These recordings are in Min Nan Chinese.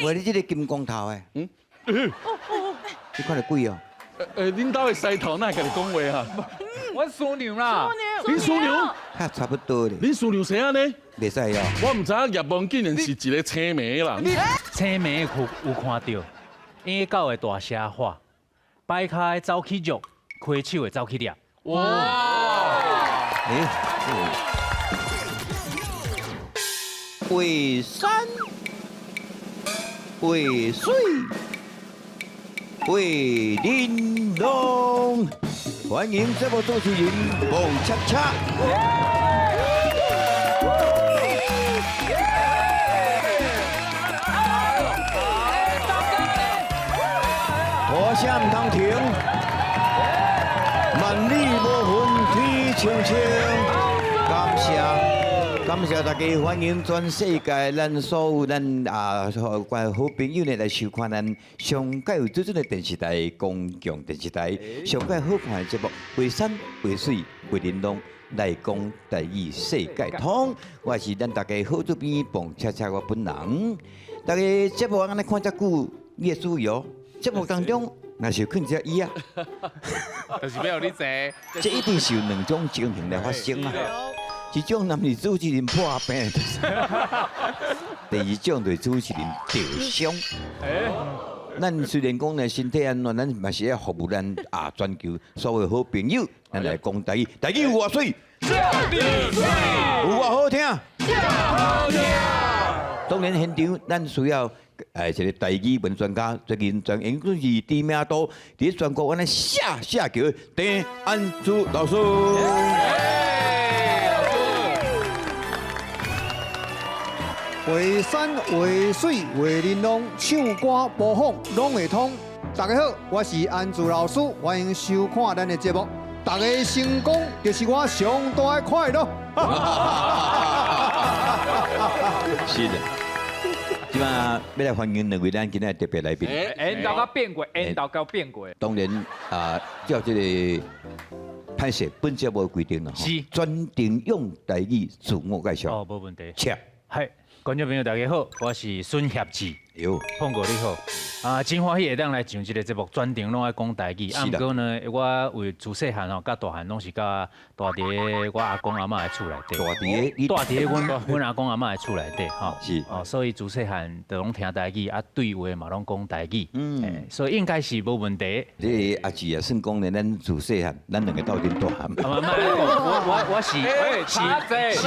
喂，你這個金光頭的，嗯，你看著鬼哦。恁兜的獅頭哪會共你講話啊？阮師娘啦，恁師娘？較差不多咧。恁師娘生按呢？袂使哦。我毋知影葉問竟然是一個青梅啦。青梅有看到，因為狗會大聲喊，擺跤的走去肉，開手的走去掠。哇！畫山，畫水，畫玲瓏，歡迎節目主持人彭恰恰。大聲毋通停，萬里無雲天青青，感謝。感謝大家，歡迎全世界咱所有咱啊關好朋友呢來收看咱上蓋有水準的電視台公共電視台上蓋好看的節目《畫山畫水畫玲瓏》來講台語世界通，我是咱大家好主編彭恰恰我本人。大家節目按呢看遮久，你會注意哦。節目當中，若是囥這椅仔，就是欲予你坐。這一定是有兩種情形來發生啊。一種若是主持人破病，第二種就是主持人著傷。咱雖然講呢身體按怎，咱嘛是愛服務咱啊全球所有好朋友，咱來講台語，台語有偌媠，有偌好聽，好聽。當然現場咱需要一個台語文專家，最近專因為是知名度佇全國按呢下下叫鄭安珠老師。畫山畫水畫玲瓏，唱歌模仿攏會通。大家好，我是安珠老師，歡迎收看咱的節目。大家成功就是我上大的快樂。是的，這擺欲來歡迎兩位咱今仔特別來賓。緣投佮變過，緣投佮變過。當然啊，照這個歹勢本節目規定啦，是全程用台語自我介紹。哦，無問題。請。係。觀眾朋友大家好，我是孫協志。喲，鳳哥你好，啊，真歡喜會當來上這個節目，全程攏愛講台語。啊，毋過呢，我為自細漢吼，佮大漢攏是佮蹛佇我阿公阿嬤的厝內底。蹛佇蹛佇阮阿公阿嬤的厝內底吼。是。哦，所以自細漢就攏聽台語，啊，對話嘛攏講台語。嗯。所以應該是無問題。這個阿志啊，算講呢，咱自細漢，咱兩個鬥陣大漢。我是是是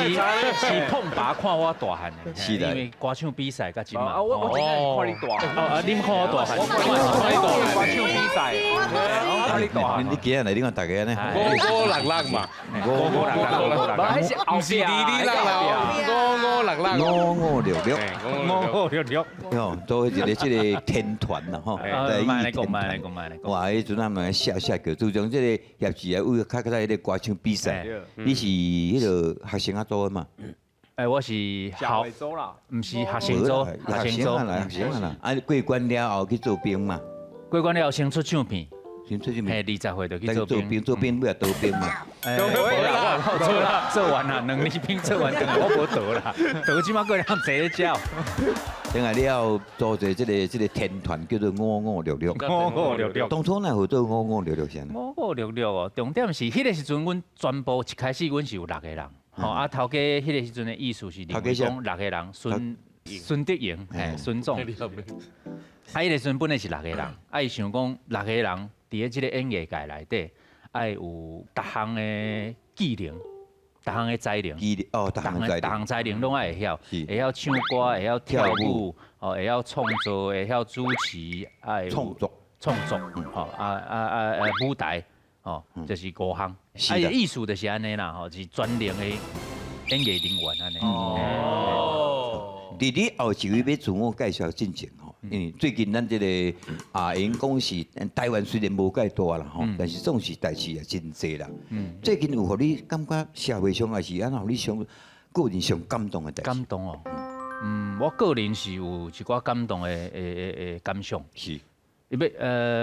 是碰爸看我大漢的。是的。因為歌唱比賽佮這嘛。啊，我真正是看你大漢。啊，恁看我大漢，我看你大漢，歌唱比賽，我看你大漢。你今日來，你看大家呢？五五六六嘛，五五六六，毋是二二六六，五五六六，五五六六，五五六六。哦，都一個這個天團啦，吼。慢來講，慢來講，慢來講。哇，彼陣咱們下下叫，自從這個協志啊，為較早彼個歌唱比賽，你是彼個學生仔組的嘛？欸，我是校，毋是學生組，學生啊，學生啊，啊過關了後去做兵嘛？過關了後先出唱片，先出唱片，嘿，20歲就去做兵，做兵尾仔當兵嘛。無啦，做啦，做完啦，兩年兵做完，轉來我無倒啦，倒這馬閣人坐咧食。轉來了後，組一個這個天團叫做五五六六。五五六六。當初哪會做五五六六先？五五六六哦，重點是彼個時陣，阮全部一開始阮是有六個人。吼啊，頭家彼個時陣的意思是認為講六個人，孫孫德榮，嘿，孫總，啊，彼個時陣本來是六個人，啊，伊想講六個人佇咧這個演藝界內底，愛有逐項的技能，逐項的才能，哦，逐項逐項才能攏愛會曉，會曉唱歌，會曉跳舞，哦，會曉創作，會曉主持，愛創作，創作，吼，啊啊啊啊舞台。哦，就是五項，啊，意思就是按呢啦，吼，是專業的演藝人員按呢。哦。佇你後一位欲自我介紹進前吼，因為最近咱這個啊，𪜶講是台灣雖然無蓋大啦吼，但是總是代誌也真濟啦。最近有予你感覺社會上抑是按怎予你上個人上感動的代誌？感動哦，嗯，我個人是有一寡感動的感想。是。欲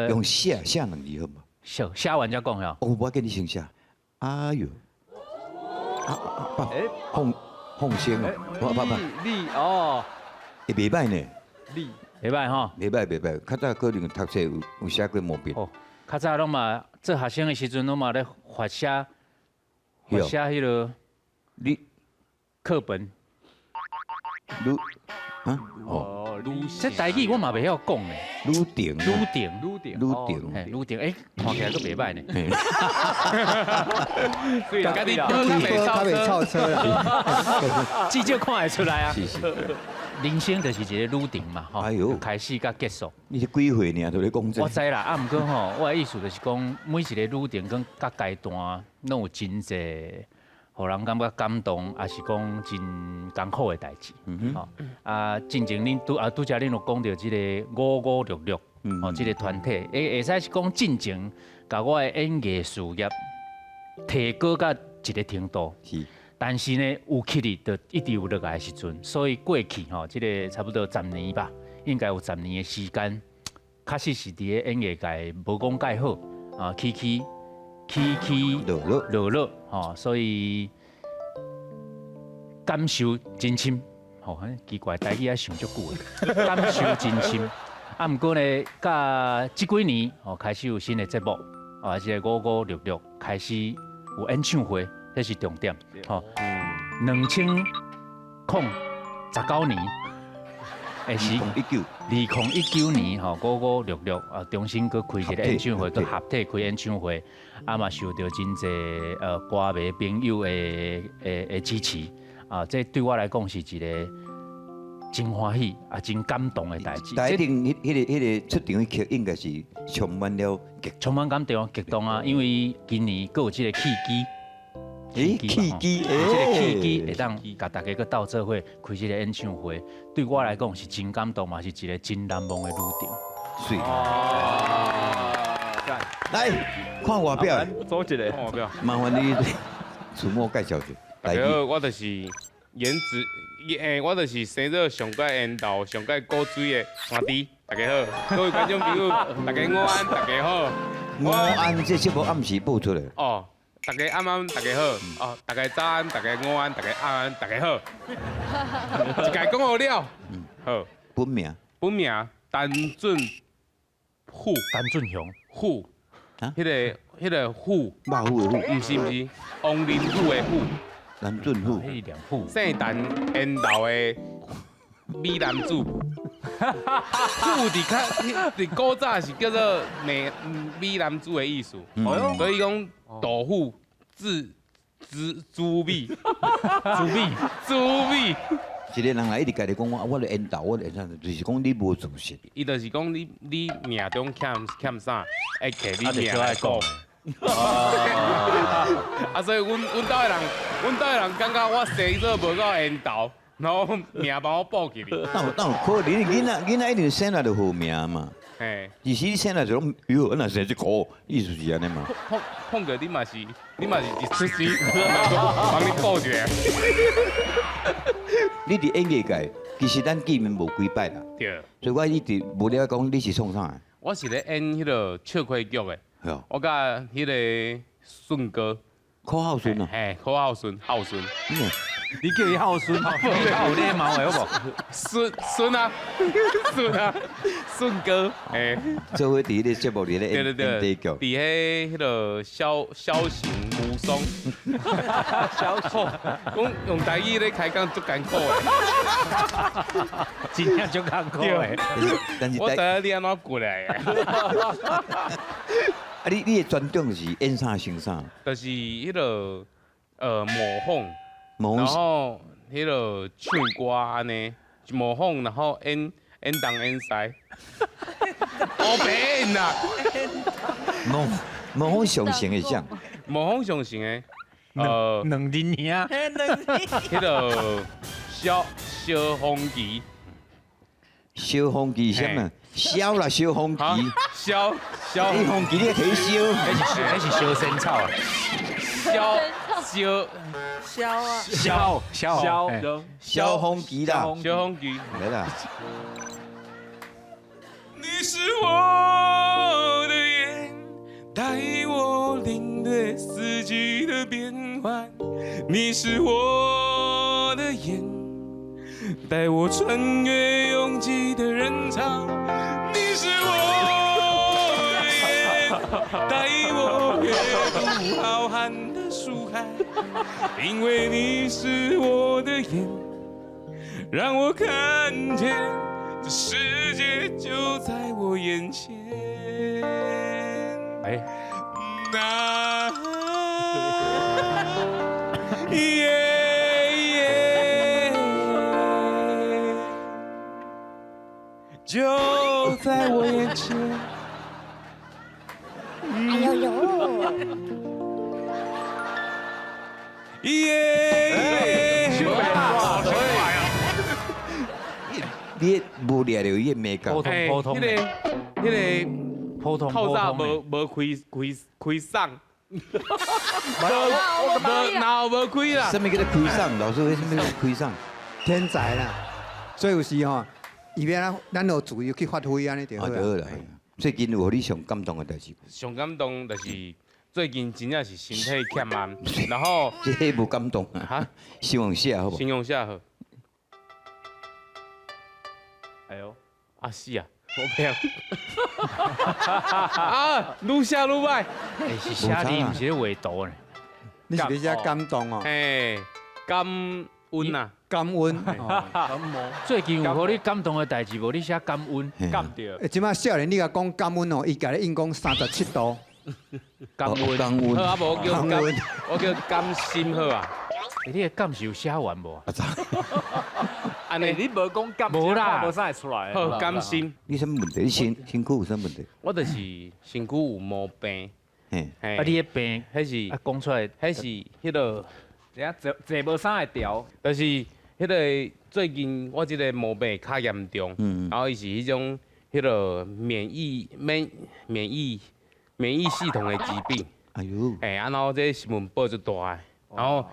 用寫寫兩字好無？寫寫完才講呀。哦，無要緊，你先寫。哎喲，啊，放放生哦，不不不，你哦，會袂䆀呢。你，袂䆀吼。袂䆀袂䆀，較早可能讀冊有寫過毛筆。哦，較早攏嘛做學生的時陣，攏嘛咧發寫發寫彼个你課本。你啊？哦，這台語我嘛袂曉講呢。女定，女定，女定，女定，嘿，女定，欸，看起來閣袂䆀呢。家己較袂臭車啦，至少看會出來啊。是是。人生就是一個旅程嘛，吼，開始佮結束。你是幾歲爾就咧講這？我知啦，啊，毋過吼，我的意思就是講，每一個旅程跟各階段，攏有真濟，予人感覺感動，抑是講真艱苦的代誌。吼，啊，進前恁拄啊拄才恁有講著這个五五六六，吼，這个團體，會使是講進前，共我的演藝事業提高到一个程度。是。但是呢，有起哩，就一直有落來的時陣，所以過去吼，這个差不多十年吧，應該有十年的時間，確實是佇咧演藝界無講蓋好啊，起起起起落落落落吼，所以感受真深，吼，奇怪，台語愛想足久的，感受真深。啊，毋過呢，佮這幾年吼開始有新的節目，啊，這个五五六六開始有演唱會。這是重點，吼，2019年，是2019年，吼，五五六六啊，重新閣開一个演唱會，閣合體開演唱會，啊嘛受著真濟歌迷朋友的支持，啊，這對我來講是一个真歡喜啊，真感動的代誌。但一定，彼个出場彼曲應該是充滿了激，充滿感動、激動啊！因為今年閣有這个契機。欸，契機，這个契機會當共大家閣鬥做伙開這个演唱會，對我來講是真感動，嘛是一个真難忘的旅程。媠。來看外表，做一个看外表，麻煩你自我介紹一下。大家好，我就是顏值，我就是生做上蓋緣投、上蓋古錐的黃迪。大家好，各位觀眾朋友，大家午安，大家好。午安，這節目暗時播出來。哦。大家暗暗，大家好，哦，大家早安，大家午安，大家晚安，大家好。一概講好了，好。本名？本名陳俊虎。陳俊雄。虎。啊？彼个虎。馬虎的虎。毋是毋是，王林虎的虎。陳俊虎。虎。姓陳，緣投的美男子。虎佇較佇古早是叫做美男子的意思，所以講杜虎。字朱美，朱美，朱美，一个人來一直共你講我，我咧緣投，我咧啥，就是講你無自信。伊就是講你命中欠啥，會摕你命來賭。啊，所以阮兜的人，阮兜的人感覺我生做無夠緣投，然後命幫我報起哩。哪有可能？囡仔一定生來就好命嘛。嘿，其實你生來就攏，喲，哪生這個，意思是按呢嘛？碰著你嘛是，你嘛是一出世，幫你報一下。你佇演藝界，其實咱見面無幾擺啦。對。所以我一直無了解講你是創啥的。我是咧演彼个笑虧劇的。我佮彼个順哥。柯孝順啊。嘿，柯孝順，孝順。你叫伊孝順，你較有禮貌的好無？順順啊，順啊，順哥，欸，做伙佇彼个節目裡咧演演短劇，佇彼个梟雄無雙，梟雄，講用台語咧開講足艱苦的，真正足艱苦的。但是我知影你按怎過來的。啊，你的專長是演啥成啥？就是彼个模仿。然後彼个唱歌按呢，模仿，然後演演東演西，烏白演啦。模仿上成的啥？模仿上成的，兩人兄。彼个蕭蕭風旗。蕭風旗啥物？蕭啦，蕭風旗。蕭蕭。你風旗你提燒？彼是燒仙草啊。蕭蕭。蕭啊！蕭蕭蕭風旗啦，蕭風旗來啦。你是我的眼，帶我領略四季的變幻。你是我的眼，帶我穿越永拥挤的人潮，你是我的眼，帶我閱讀浩瀚的書海，因為你是我的眼，讓我看見這世界就在我眼前。哎，那耶耶，就在我眼前。哎呦呦！耶！你無掠著伊的美感普。通普通彼个彼个普通透早普通無無開開開嗓，無無腦無開啦。啥物叫做開嗓？老師，啥物叫開嗓？天才啦，所以有時吼，伊欲咱予自由去發揮按呢就好啊，啊。對啦。最近有予你上感動的代誌？上感動就是最近真正是身體欠安，然後這個無感動啊哈，形容寫好無？形容下好。哎呦，啊是啊，我不要。啊，愈寫愈歹。欸，是寫字，毋是咧畫圖呢。你是咧寫感動哦，嘿，感恩啊，感恩。哦最近有予你感動的代誌無？你寫感恩，感著。欸，這擺少年你共講感恩哦，伊共你硬講37度。感恩。感恩。好啊，無我叫感恩感，我叫感心好啊。欸，你的感是有寫完無？啊，咋？按呢，你無講感，無啦無啥會出來。好感心。你啥物問題？你身身軀有啥問題？我就是身軀有毛病。嘿，啊啊，你的病，彼是啊，講出來，彼是彼个，等下坐坐無啥會調，就是彼个最近我這个毛病較嚴重，然後伊是彼種彼个免疫免免疫免疫系統的疾病。哎呦，欸，啊，然後這新聞報就大的，然後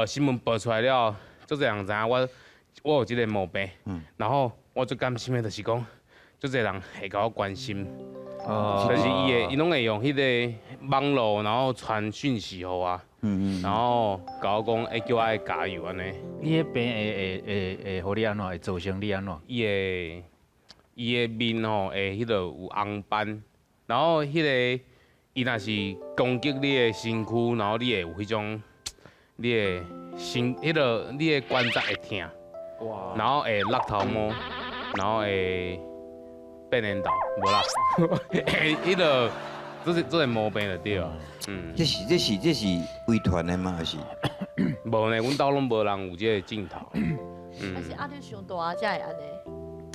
新聞報出來了，足濟人知影我有這个毛病，然後我最感心的就是講，足濟人會共我關心。就是伊會，伊攏會用彼个網路，然後傳訊息予我，然後共我講會叫我愛加油按呢。你彼病會會會會予你按怎？會造成你按怎？伊的面吼會彼个有紅斑，然後彼个伊若是攻擊你的身軀，然後你會有彼種你的身彼个你的關節會疼，然後會落頭毛，然後會變緣投，無啦，會彼个這是毛病就對了，嗯。這是這是這是遺傳的嗎？還是？無呢，阮兜攏無人有這个鏡頭。還是壓力傷大才會按呢？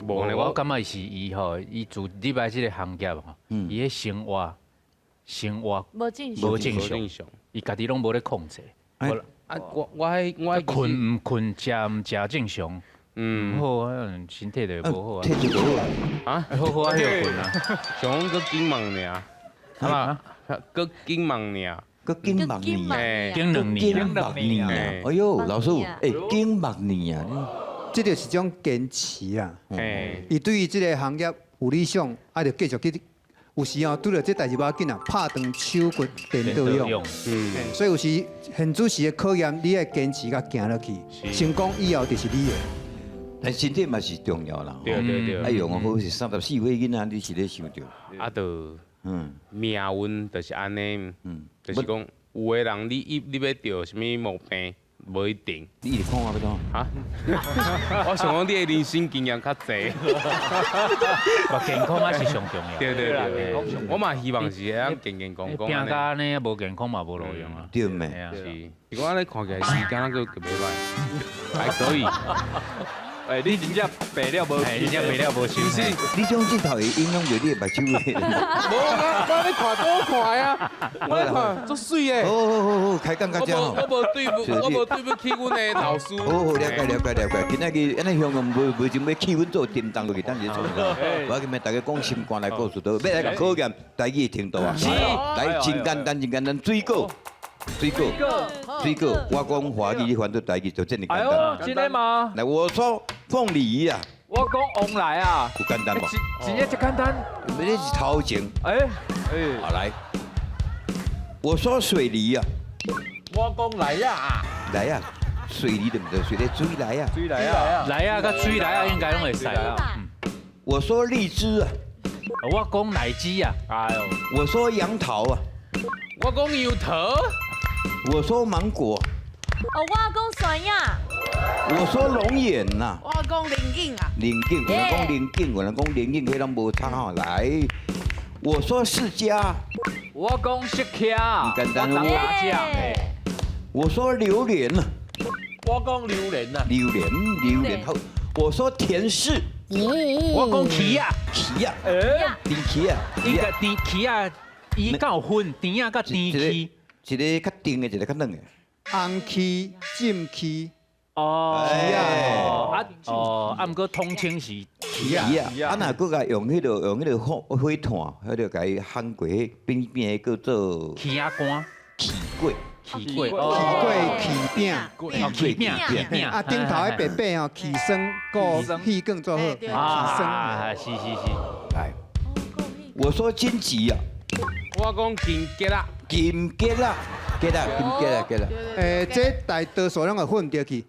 無呢，我感覺是伊吼，伊自入來這个行業吼，伊的生活生活無正常，無正常，伊家己攏無咧控制。啊，我我我睏毋睏，食毋食正常，毋好啊，身體就無好啊。體質無好啊，好好啊，歇睏啊，像講閣緊忙爾，啊，閣緊忙爾，閣緊忙爾，緊兩年，緊目年啊！哎喲，老師，欸，緊目年啊！這就是一種堅持啊！伊對於這个行業有理想，啊，就繼續去。有時哦，拄著這代誌無要緊啊，拍斷手骨顛倒勇。所以有時現主時的考驗，你愛堅持共行落去，成功以後就是你的。但身體嘛是重要啦。對對對。啊，用好是34歲囡仔，你是咧想著？啊，就命運就是按呢，就是講有的人你你欲著啥物毛病，無一定。你一直看我欲怎？啊？我想講你的人生經驗較濟。健康還是上重要。對對對，我嘛希望是會當健健康康。拼甲按呢，無健康嘛無路用啊。對咩？是。如果按呢看起來時間閣閣袂歹，還可以。欸，你真正白了無？真正白了無心。是，你這種鏡頭會影響著你的目睭的。無啊，我咧看多看啊，我咧看足媠的。好好好好，開講到這吼。我無對不，我無對不起阮的老師。好好，了解了解了解。今仔日按呢香港無無想欲氣氛做沉重落去，等下創啥？我今日大家講心肝內故事，都欲來共考驗台語的程度啊。來，真簡單，真簡單，水果。水果，水果，我講華語，你翻做台語就這麼簡單。哎呦，真的嗎？來，我說鳳梨啊。我講旺來啊。有簡單無？真正這簡單。你是頭前。哎哎。好來，我說水梨啊。我講來啊。來啊。水梨對毋對？水梨水梨啊。水梨啊，梨仔佮水梨仔應該攏會使。我說荔枝啊。我講荔枝啊。哎喲。我說楊桃啊。我講楊桃。我說芒果。哦，我講酸呀。我說龍眼呐。我講龍井啊。龍井，有人講龍井，有人講龍眼，彼攏無差吼。來，我說釋迦。我講釋迦。唔簡單。我我說榴蓮啊。我講榴蓮啊。榴蓮，榴蓮好。我說甜柿。我講柿仔。柿仔。甜柿仔。伊個甜柿仔，伊敢有分甜仔佮甜柿？一個較甜的，一個較軟的。紅柿、浸柿。哦，柿仔。啊，哦，啊，毋過統稱是柿仔。啊，若閣共用彼個火火炭，彼個共伊烘過，變變叫做柿仔乾。柿粿。柿粿，柿粿，柿餅，柿餅，柿餅。啊，頂頭彼白白吼，柿霜佮戲卷做好。柿霜，是是是。來，我說金桔啊。我講金桔仔。金桔仔，桔仔，金桔仔，桔仔。這大多數攏會混著去。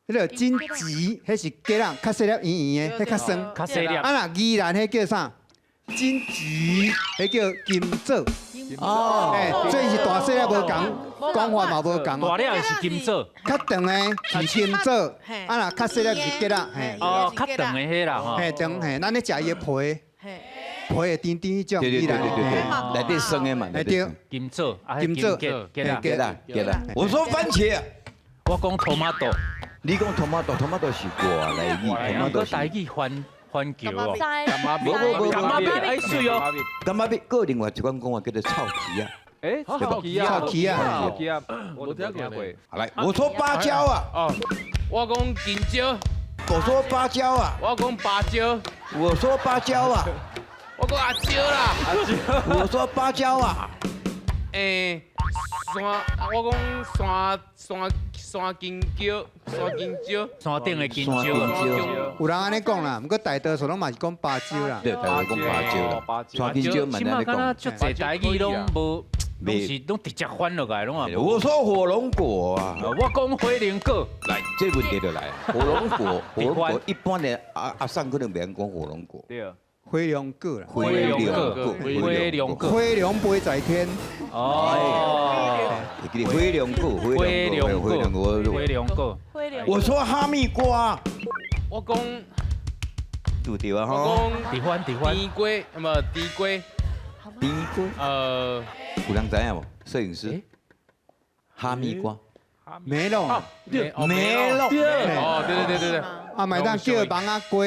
彼個金桔，彼是桔仔，較細粒圓圓的，彼較酸。較細粒。啊，若宜蘭彼叫啥？金桔，彼叫金棗。哦，所以是大細粒無仝，講法嘛無仝。大粒是金棗，較長的是金棗，啊若較細粒是桔仔。哦，較長的彼啦吼。嘿長嘿，咱咧食伊的皮，皮會甜甜彼種。對對對對對，內底酸的嘛。對。金棗，金棗，桔仔，桔仔，桔仔。我說番茄，我講 tomato。你講 tomato，tomato 是外來語，tomato 是台語番番茄哦。無無無，柑仔蜜愛媠哦。柑仔蜜，閣另外一款講法叫做臭柿仔。哎，臭柿仔，臭柿仔，臭柿仔，我聽過。好來，我說芭蕉啊。哦，我講金蕉。我說芭蕉啊。我講芭蕉。我說芭蕉啊。我講阿蕉啦。阿蕉。我說芭蕉啊。欸，山，我講山山山金蕉，山金蕉，山頂的金蕉。有人按呢講啦，毋過大多數攏嘛是講芭蕉啦。對，大多講芭蕉啦。山金蕉嘛，按呢講。這馬敢若足濟台語攏無，攏是攏直接翻落來攏啊。我說火龍果啊。我講火龍果。來，這個問題就來。火龍果，火龍果，一般的阿阿桑可能袂曉講火龍果。對。火龍果啦。火龍果，火龍果。火龍飛在天。哦。火龍果，火龍果，火龍果，火龍果。我說哈密瓜。我講。對對啊，我講。喜歡喜歡。甜瓜，毋甜瓜。甜瓜。有人知影無？攝影師。哈密瓜。梅龍。梅龍。哦，對對對對對。啊，嘛會當叫網仔瓜，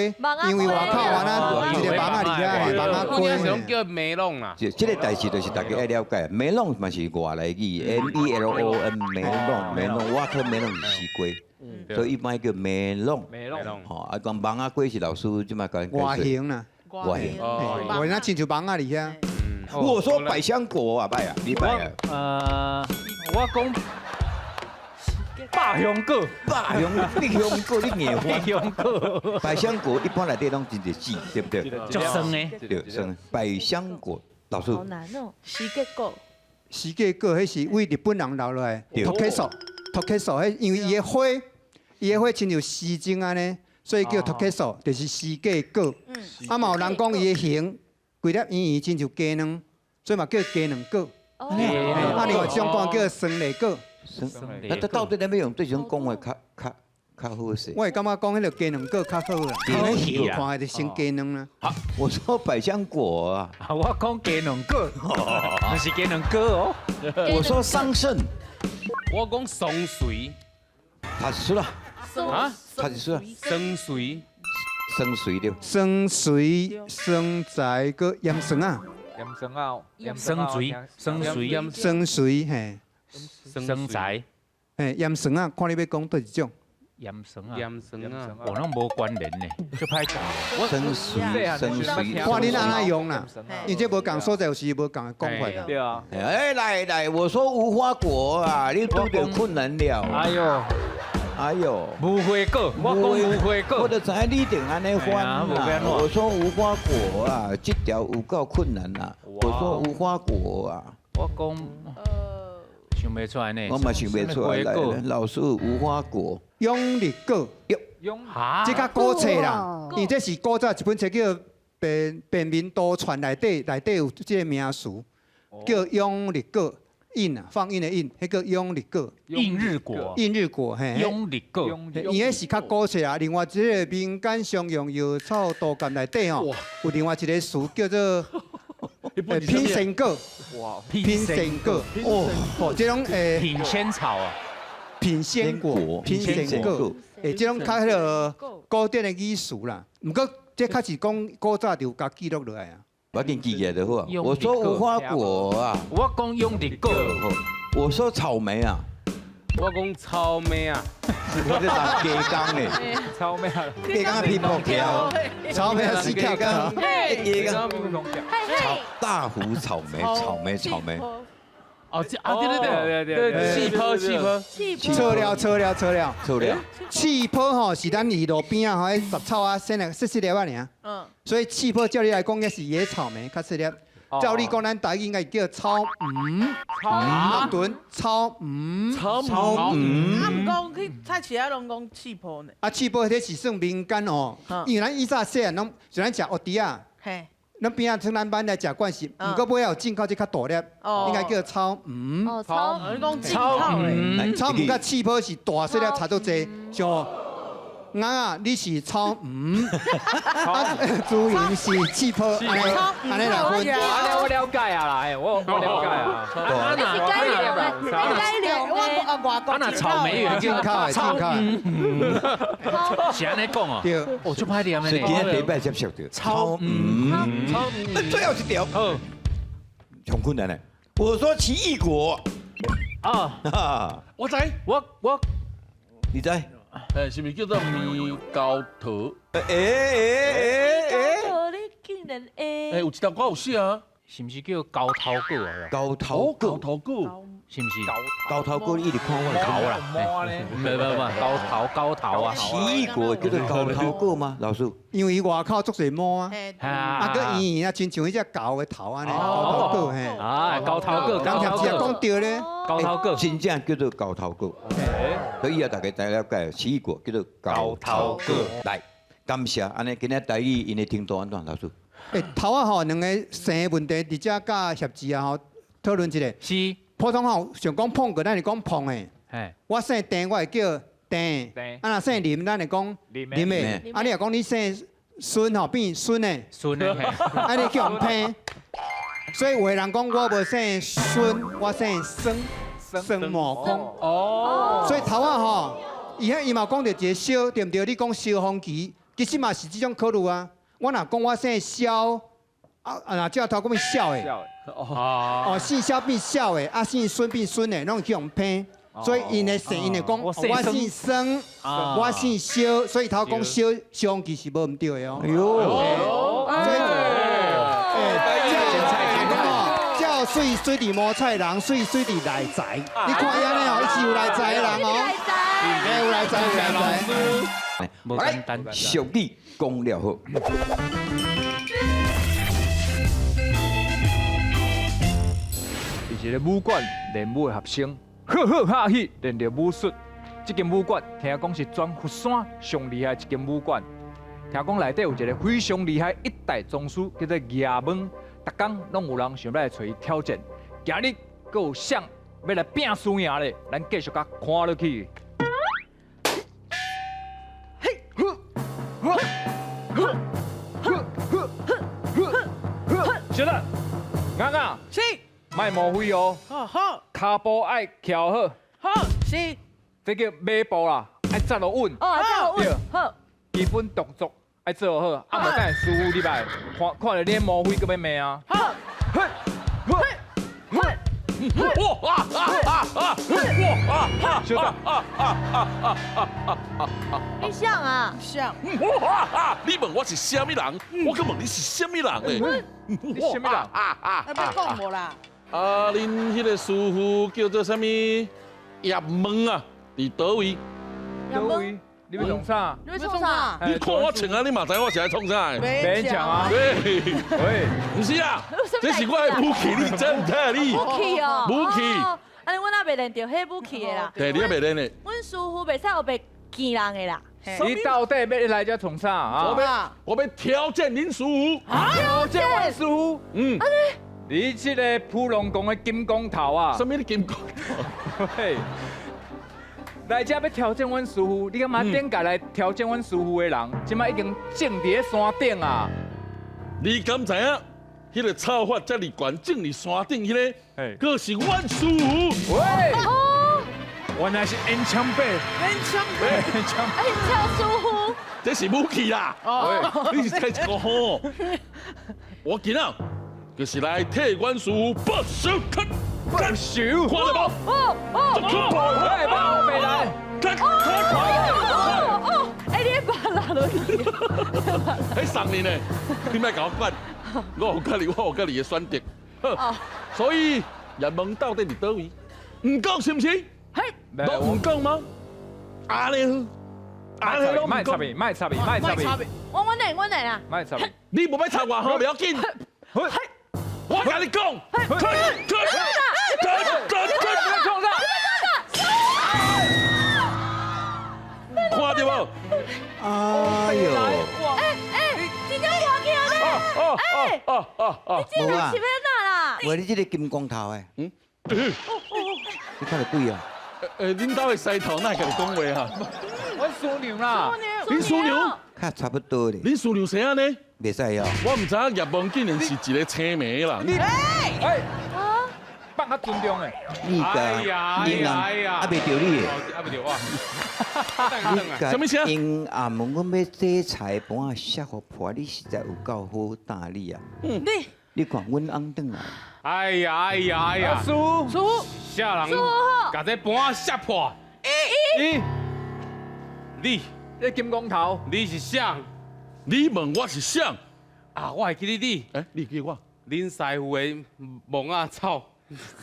因為外口原來一個網仔佇遐，網仔瓜。我想叫梅龍啦。這個代誌就是大家愛了解，梅龍嘛是外來語，M E L O N 梅龍，梅龍，watermelon 是西瓜，所以一般叫梅龍。梅龍。吼，啊，講網仔瓜是老師這擺講。外形啦。外形。外形親像網仔佇遐。我說百香果啊，拜啊，你拜啊。我講。百香果，百香百香果，你硬百香果，百香果一般內底攏真濟籽，對不對？足酸的，對，酸。百香果，老師。好難哦。釋迦果，釋迦果，彼是為日本人留落來。托克索，托克索，彼因為伊的花，伊的花親像時鐘按呢，所以叫托克索，就是釋迦果。啊嘛有人講伊的形，規粒圓圓親像雞卵，所以嘛叫雞卵果。啊，另外一種講叫酸梨果。那這到底欲用這種講話較較較好勢？我會感覺講彼個雞卵果較好啦，看的就先雞卵啦。好，我說百香果啊，我講雞卵果，毋是雞卵果哦。我說桑葚，我講桑葚，他輸啦，啊，他輸啦，桑葚，桑葚對。桑葚、桑臍閣鹽酸仔，鹽酸仔，桑葚，桑葚，桑葚嘿。生財，嘿，鹽酸仔，看你欲講佗一種。鹽酸仔，鹽酸仔，我攏無關聯呢，就歹講。桑葚，桑葚，看你按怎用啦，因為這無仝所在，有時無仝的講法啦。對啊。哎，來來，我說無花果啊，你拄著困難了。哎喲，哎喲，無花果，我講無花果，我就知影你一定按呢翻啦。我說無花果啊，這條有夠困難啦。我說無花果啊，我講。想袂出來呢。我嘛想袂出來。來，老師無花果。永日果。永哈？這較古冊啦，因為這是古早一本冊叫《便便民多傳》內底內底有這個名詞，叫永日果。印啊，放映的印，彼個永日果。印日果。印日果，嘿。永日果。伊彼是較古冊啊。另外這個民間常用藥草圖鑑內底吼，有另外一個詞叫做品仙果。哇！品仙果。哦，這種品仙草啊。品仙果。品仙果。這種較彼個古典的語詞啦。毋過這較是講古早就有共記錄落來啊。我緊記起來就好啊。我說無花果啊。我講永日果。我說草莓啊。我講草莓啊。我在打雞公呢。草莓啊。雞公皮薄條。草莓是雞公。雞公。大湖草莓，草莓，草莓。哦，這啊對對對對，氣泡氣泡。錯了錯了錯了。錯了。氣泡吼是咱佇路邊仔吼，彼雜草仔，生了細細粒仔爾。嗯。所以氣泡照理來講，也是野草莓較細粒。照理講，咱台語應該叫草莓。草莓。草莓。草莓。啊，毋講去菜市仔攏講氣泡呢。啊，氣泡彼是算民間哦，因為咱以前細漢攏像咱食芋枝仔。嘿。咱邊仔像咱班來食慣是，毋過尾仔有進口這較大粒，應該叫草莓。哦，草莓，你講進口的。草莓佮氣泡是大細粒差足濟，像啊啊，你是草莓，啊，朱雲是氣泡，按呢按呢來分。按呢我了解啊啦，哎，我了解啊。啊那是改良的，改良的。啊那草莓也進口的，進口的。是按呢講哦。對。哦，足歹念的呢。所以今日第一擺接觸著草莓。草莓。最後一條。好。上困難的。我說奇異果。啊。我知。我。你知？哎，是毋是叫做猕猴桃？桃，你竟然会？哎，有一条歌有写啊，是毋是叫高头果啊？高头果，高头果，是毋是？高头果，你一直看我头啦，唔唔唔，高头高头啊！奇异果叫做高头果嗎？老師，因為伊外口足濟毛啊，啊，閣圓圓啊，親像彼隻猴的頭按呢，高頭果嘿。啊，高頭果，人聽只講對咧，高頭果真正叫做高頭果。所以啊，大家知了解，奇異果叫做高頭果。來，感謝按呢，今仔台語𪜶的程度按怎？老師？欸，頭仔吼兩个姓的問題，佇遮佮協志啊吼討論一下。是。普通話想講碰過，咱是講碰的。我姓鄭，我會叫鄭。啊，若姓林，咱會講林的。啊，你若講你姓孫吼，變孫的。孫的。啊，你叫人騙。所以有的人講我無姓孫，我姓孫，孫悟空。哦。所以頭仔吼，伊遐伊嘛講著一個蕭，對毋對？你講蕭風旗，其實嘛是這種考慮啊。我若講我姓蕭，啊啊，若照頭講變痟的。哦，姓蕭變痟的，啊姓孫變孫的，攏會去予騙。所以𪜶的姓，𪜶會講我姓孫，我姓蕭，所以頭講蕭蕭其實無毋對的哦。哎喲，叫媠媠佇毛菜人，媠媠佇內在。你看伊按呢哦，伊是有內在的人哦。有內在，有內在。無簡單。俗語講了好。一个武馆练武的学生，呵呵哈嘿练著武术。这间武馆听讲是全佛山上厉害一间武馆。听讲内底有一个非常厉害一代宗师，叫做叶问，逐工拢有人想欲来揣伊挑战。今日阁有谁欲来拼输赢咧？咱继续共看落去。嘿，呵，呵，呵，呵，呵，呵，呵，小等，阿阿，是。莫模糊哦，好，跤步爱翘好，好，是，这叫马步啦，爱站落稳，哦，站落稳，好，基本动作爱做好，啊，无等下师傅入来，看看著你模糊，阁欲骂啊，好，嘿，嘿，嘿，哇啊啊啊！哇啊啊！小等，啊啊啊啊啊啊！你像啊？像。哇啊！你问我是啥物人？我阁问你是啥物人咧？你啥物人？啊啊！那欲讲无啦？啊，恁彼个师傅叫做啥物？叶问啊，伫佗位？佗位？你欲创啥？你欲创啥？你看我穿啊，你嘛知我是来创啥的？免讲啊！喂，喂，毋是啊，这是我的武器，你知毋知啊？你武器哦，武器。啊，阮也袂練著彼武器的啦。對，你也袂練的。阮師傅袂使烏白見人的啦。你到底欲來遮創啥啊？我欲挑戰恁師傅。挑戰阮師傅？嗯。你這个普龍宮的金光頭啊？啥物金光頭？嘿，來遮欲挑戰阮師傅，你感覺頂屆來挑戰阮師傅的人，這擺已經種佇咧山頂啊？你敢知影？彼个草法遮爾懸，種佇山頂彼个，閣是阮師傅。喂，原來是煙槍伯。煙槍伯，煙槍。哎，超師傅。這是武器啦。哦，你是猜一個吼？我今仔就是來替阮師傅報仇，報仇，看到無？哦哦，喂，報回來。哦哦，哎，你別拉落去。彼送你呢？你莫共我管。我有家己，我有家己的選擇。所以葉問到底佇佗位？毋講是毋是？嘿，攏毋講嗎？按呢好，按呢攏毋講。莫插伊，莫插伊，莫插伊。我來，我來啊！莫插伊。你無欲插我吼，袂要緊。我共你講，去去去去去創啥？看著無？哎喲！哎哎，真正活起來咧！哎哦哦哦！你這個是欲按怎啦？無你這个金光頭的，嗯，你看著鬼啊？欸，恁兜的師頭哪會共你講話啊？阮師娘啦，恁師娘？較差不多咧。恁師娘生按呢？袂使哦。我毋知影葉問竟然是一個青梅啦。你哎，放較尊重的。你個，你啊，袂著你的，啊袂著我。你個陰暗，阮欲這菜盤仔摔予破，你實在有夠好膽你啊！你，你看阮翁轉來。哎呀哎呀哎呀！師傅，師傅，啥人共這盤仔摔破？你，你，你金光頭，你是誰？你問我是誰？啊，我會記得你。欸，你記我？恁師傅的毛仔草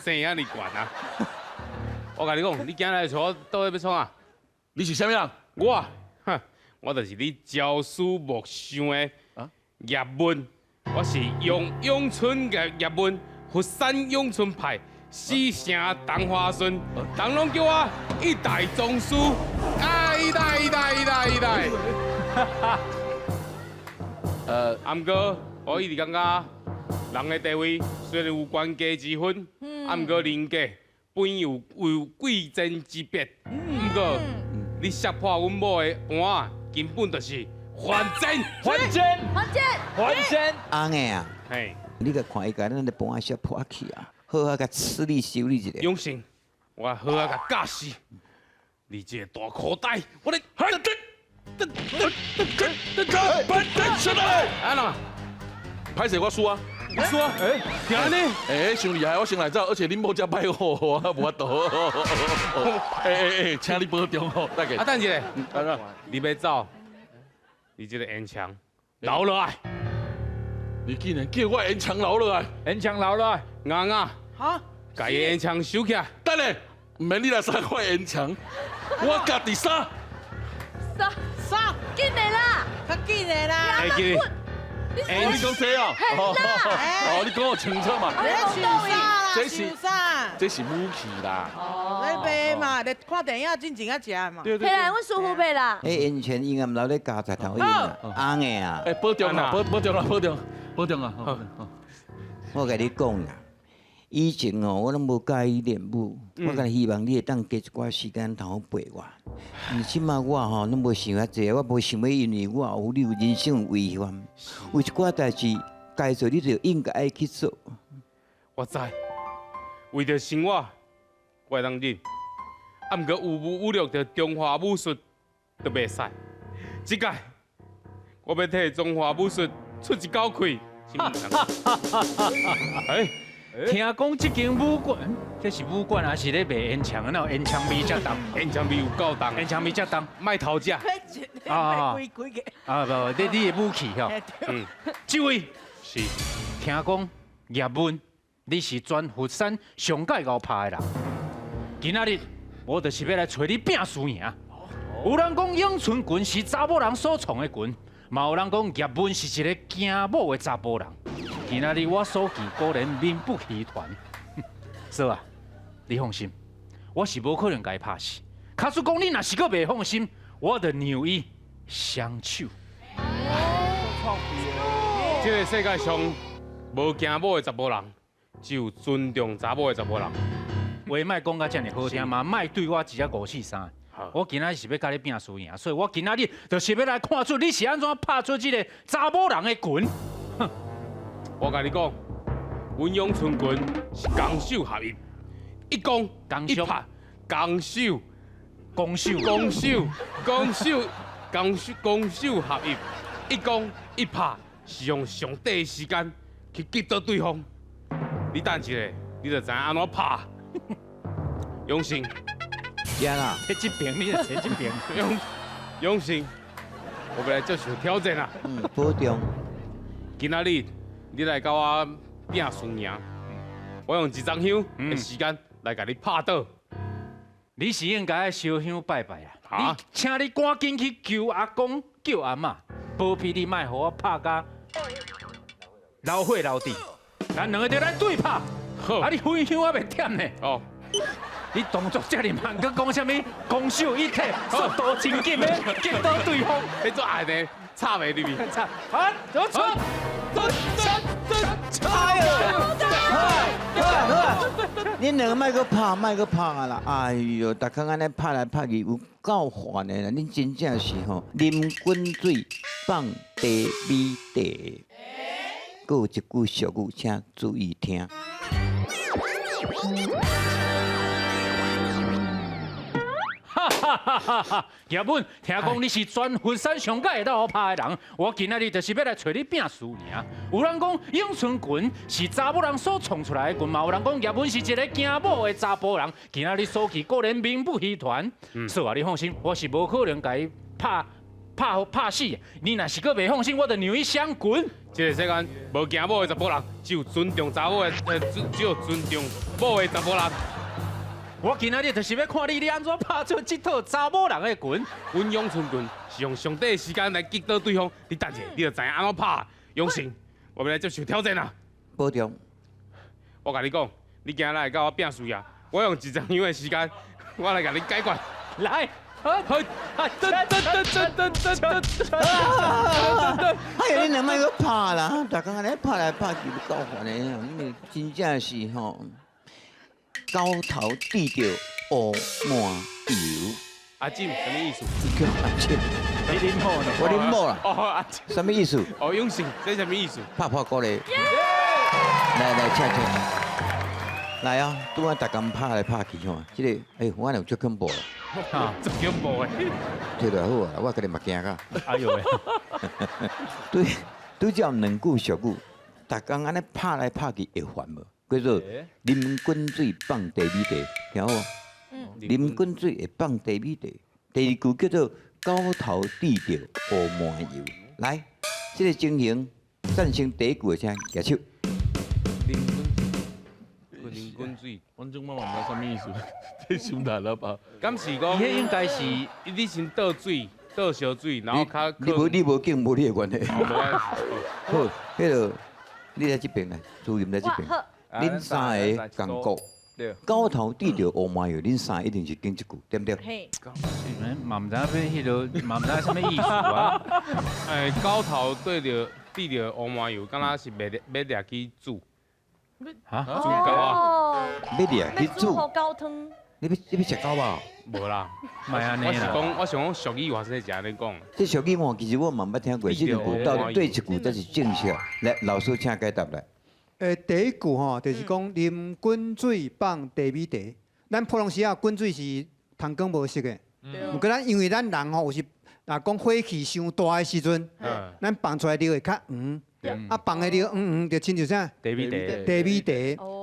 生遐爾懸啊！我共你講，你今日來找我到底欲創啥？你是啥物人？我，哼，我就是你朝思暮想的葉問，我是用詠春的葉問，佛山詠春派，師承曇花順，人攏叫我一代宗師。啊，一代一代一代一代。啊，毋過我一直感覺人的地位雖然有官家之分，啊，毋過人格本有有貴賤之別。毋過你摔破阮某的盤仔，根本就是犯賤，犯賤，犯賤，犯賤。翁的啊，嘿，你共看伊共咱的盤仔摔破去啊，好好共處理修理一下。永成，我好好共教死你這個大箍呆，我咧。安怎？歹勢我輸啊！你輸啊？欸，聽按呢？欸，傷厲害，我先來走，而且恁某遮歹好，我無法度。欸欸欸，請你保重吼，大家。啊，等一下，你欲走，你這个煙腸留落來。你竟然叫我煙腸留落來？煙腸留落來，啱啱。好，共伊煙腸收起來。等下，毋免你來殺我煙腸，我家己殺。殺殺，緊的啦，較緊的啦。會記得。你講這哦，哦，你講我清楚嘛。這是啥？這是武器啦。哦，咧賣嘛，咧看電影進前仔食的嘛。對對。來，阮師傅買啦。彼煙腸永遠留咧家宅頭用啊，翁的啊。欸，保重啦，保重啦，保重，保重啊。我共你講啦，以前哦，我攏無佮意練武，我干焦希望你會當加一寡時間通好陪我。毋這馬我吼攏無想遐濟，我無想欲因為我有你有人生有遺憾，有一寡代誌該做你就應該愛去做。我知，為著生活，我會當忍。啊，毋過有無侮辱著中華武術，就袂使。這擺我欲替中華武術出一口氣。哎，聽講這間武館，這是武館還是咧賣煙腸？哪有煙腸味遮重？煙腸味有夠重，煙腸味遮重，莫偷食。啊啊不，你的武器吼。嗯，這位是聽講葉問，你是全佛山上蓋𠢕拍的人。今仔日我就是欲來揣你拼輸贏。有人講詠春拳是查某人所創的拳，嘛有人講葉問是一个驚某的查埔人。今仔日我所見果然名不虛傳。嫂啊，你放心，我是無可能共伊拍死。假使講你若是閣袂放心，我就讓伊雙手。這個世界上無驚某的查埔人，只有尊重查某的查埔人。話莫講甲遮爾好聽嘛，莫對我一隻五四三。我今仔日是欲共你拼輸贏，所以我今仔日就是欲來看出你是按怎拍出這個查某人的拳。我共你講，阮詠春拳是攻守合一，一攻一拍，攻守攻守攻守攻守攻守攻守合一，一攻一拍是用上短的時間去擊倒對方。你等一下，你就知影按怎拍。永成，呀啦，這邊你就坐這邊。永成，我欲來接受挑戰啦。嗯，保重。今仔日你來佮我拼輸贏，我用一炷香的時間來共你拍倒。你是應該燒香拜拜啊！你請你趕緊去求阿公、求阿嬤，保庇你莫予我拍甲流血流滴。咱兩個就來對拍。啊！你熏香還袂點呢？哦。你動作遮爾慢，閣講啥物攻守一體，速度真緊的，擊倒對方。你做愛的，插袂入去。插，好，走，走，走，走，哎呦！好啊好啊，恁兩個莫閣拍，莫閣拍啊啦！哎呦，逐工按呢拍來拍去，有夠煩的啦！恁真正是吼，啉滾水放茶米茶。閣有一句俗語，請注意聽。哈哈哈哈！葉問，聽講你是全佛山上蓋會當好拍的人，我今仔日就是欲來揣你拼輸贏。有人講詠春拳是查某人所創出來的拳，嘛有人講葉問是一個驚某的查埔人。今仔日所去果然名不虛傳。所以啊，你放心，我是無可能共伊拍拍拍死。你若是閣袂放心，我就讓伊雙拳。這個世間無驚某的查埔人，只有尊重查某的，只有尊重某的查埔人。我今仔日就是欲看你，你按怎拍出這套查某人的拳。阮詠春拳是用上短的時間來擊倒對方，你等一下，你就知影按怎拍。永成，我欲來接受挑戰啦。保重。我共你講，你今仔來佮我拼輸贏，我用一炷香的時間，我來共你解決。來，好，噔噔噔噔噔噔噔噔。哎呀，你兩莫閣拍啦！逐工按呢拍來拍去，有夠煩的。你真正是吼。狗頭滴著烏麻油，阿進啥物意思？你叫阿進，你啉某呢？我啉某啦。哦，阿進，啥物意思？哦，永成，這啥物意思？拍破鼓勵。來來，請請。來啊，拄仔逐工拍來拍去吼，這個，哎，我有足恐怖啦。足恐怖的。摕落好啊，我家己嘛驚甲。哎呦喂！對，拄才有兩句俗語，逐工按呢拍來拍去會煩無？叫做啉滾水放茶米茶，聽好無？啉滾水會放茶米茶。第二句叫做狗頭滴著烏麻油。來，這個情形，贊成第一句的請舉手。啉滾水，反正我嘛毋知啥物意思，這傷難了吧？敢是講？伊彼應該是你先倒水，倒燒水，然後較。你無敬，無你的關係。好，彼個你來這邊來，主任來這邊。恁三个仝國，狗頭滴著烏麻油，恁三个一定是揀這句，對毋對？嘿。嘛毋知影欲彼个，嘛毋知影啥物意思啊？哎，狗頭對著滴著烏麻油，敢若是欲掠去煮。哈？煮狗啊？欲掠去煮。狗湯。你欲食狗吧？無啦，莫按呢啦。我是講俗語，話說是按呢講。這俗語我其實我嘛毋捌聽過，這兩句到底對一句才是正確？來，老師請解答來。第一句吼，就是講啉滾水放茶米茶。咱普通時仔滾水是湯羹無色的，毋過咱因為咱人吼有時若講火氣傷大的時陣，咱放出來尿會較黃，啊放的尿黃黃就親像啥？茶米茶。茶米茶。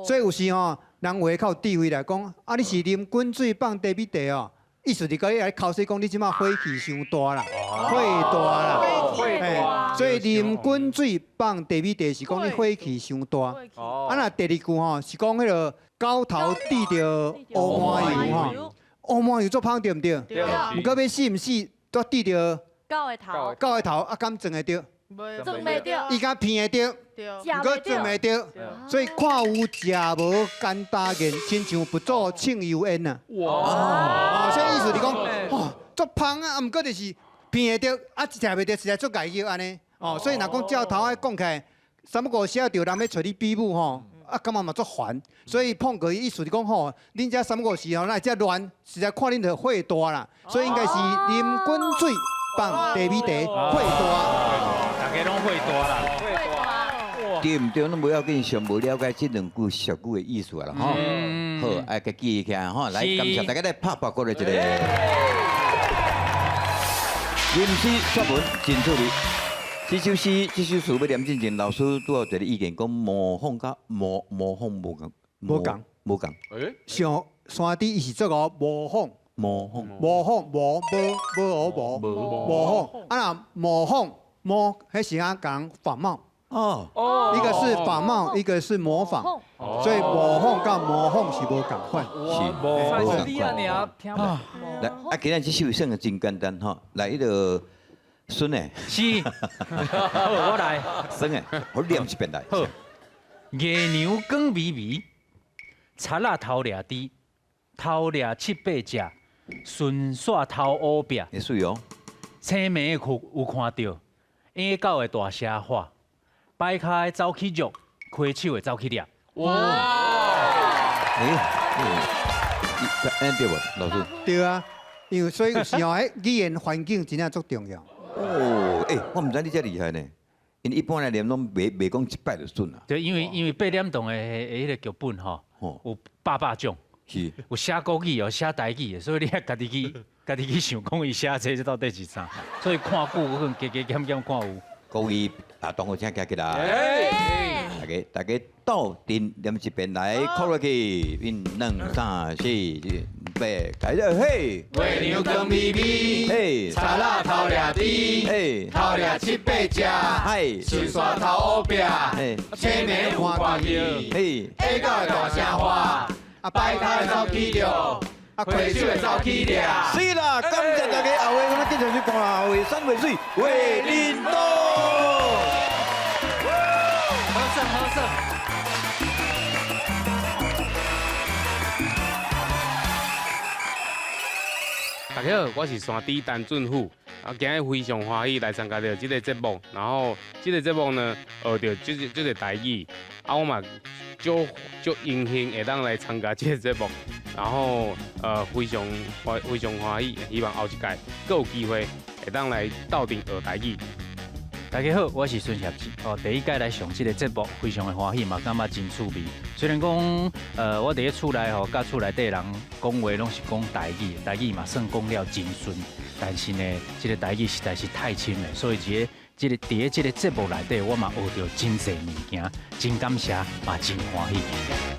所以有時吼，人話較有智慧來講，啊你是啉滾水放茶米茶哦，意思就共你來剾洗講你這馬火氣傷大啦，火大啦，所以啉滾水放茶米茶是講你火氣傷大。啊，若第二句吼是講彼个狗頭滴著烏麻油吼，烏麻油足芳對毋對？對。毋過欲死毋死，都滴著狗的頭。狗的頭啊，敢撞會著？撞袂著。伊敢鼻會著？毋过装袂著，所以看有食無簡單言，親像佛祖唱油煙啊。哇！所以意思是講，哦，足芳啊，毋過就是鼻會著，啊食袂著，實在足礙意按呢。哦，所以若講照頭仔講起來，三不五時啊，著人欲揣你比武吼，啊感覺嘛足煩。所以碰過意思是講吼，恁遮三不五時吼，哪會遮亂？實在看恁就火大啦。所以應該是啉滾水放茶米茶，火大。大家攏火大啦。對毋對？攏無要緊，上無了解這兩句俗語的意思啦，吼。好，愛家記起來吼，來感謝大家來拍拍鼓勵一下。吟詩作文真趣味。這首詩，這首詞欲念進前，老師拄有一個意見，講模仿佮模仿無仝，無仝，無仝。像山豬伊是做個模仿，模仿，模仿，模無無無模仿，啊若模仿模，彼是啊講仿冒。哦，一個是仿冒，一個是模仿，所以模仿佮模仿是無仝款。是無仝款。來，啊，今日這首算真簡單吼，來，彼個孫的，是，好，我來。孫的，我念一遍來。好，月娘光微微，賊仔偷掠豬，偷掠七八隻，順紲頭烏壁。會媠哦。青暝有看著，野狗的大聲喊，擺跤的走去肉，開手的走去掠。哇！欸，對無，老師？對啊，因為所以有時候，欸，語言環境真正足重要。哦，欸，我毋知你遮厲害呢，因為一般來念攏袂講一擺就準啊。對，因為八點檔的彼个劇本吼，有百百種，是，有寫國語，有寫台語的，所以你愛家己去，家己去想講伊寫這到底是啥，所以看久可能加加減減看有。各位啊，同學請行起來，大家鬥陣念一遍來，扣落去，一、兩、三、四、五、八，開始嘿。月娘光微微，嘿，賊仔偷掠豬，嘿，偷掠七八隻，嘿，順紲頭烏壁，嘿，青暝有看見，嘿，下狗的大聲喊，啊擺跤的走去著，啊開手的走去掠。是啦，感謝大家，後下我們繼續去講啦，為山為水為恁多。好勝好勝。大家好，我是山豬陳俊富，啊，今日非常歡喜來參加著這个節目，然後這个節目呢，學著這个台語，啊，我嘛足榮幸會當來參加這个節目，然後非常歡喜，希望後一屆閣有機會會當來鬥陣學台語。大家好，我是孫協志。哦，第一屆來上這个節目，非常的歡喜，嘛感覺真趣味。雖然講，我佇咧厝內吼，佮厝內底人講話攏是講台語，台語嘛算講了真順。但是呢，這个台語實在是太深了，所以佇咧這个節目內底，我嘛學著真濟物件，真感謝，嘛真歡喜。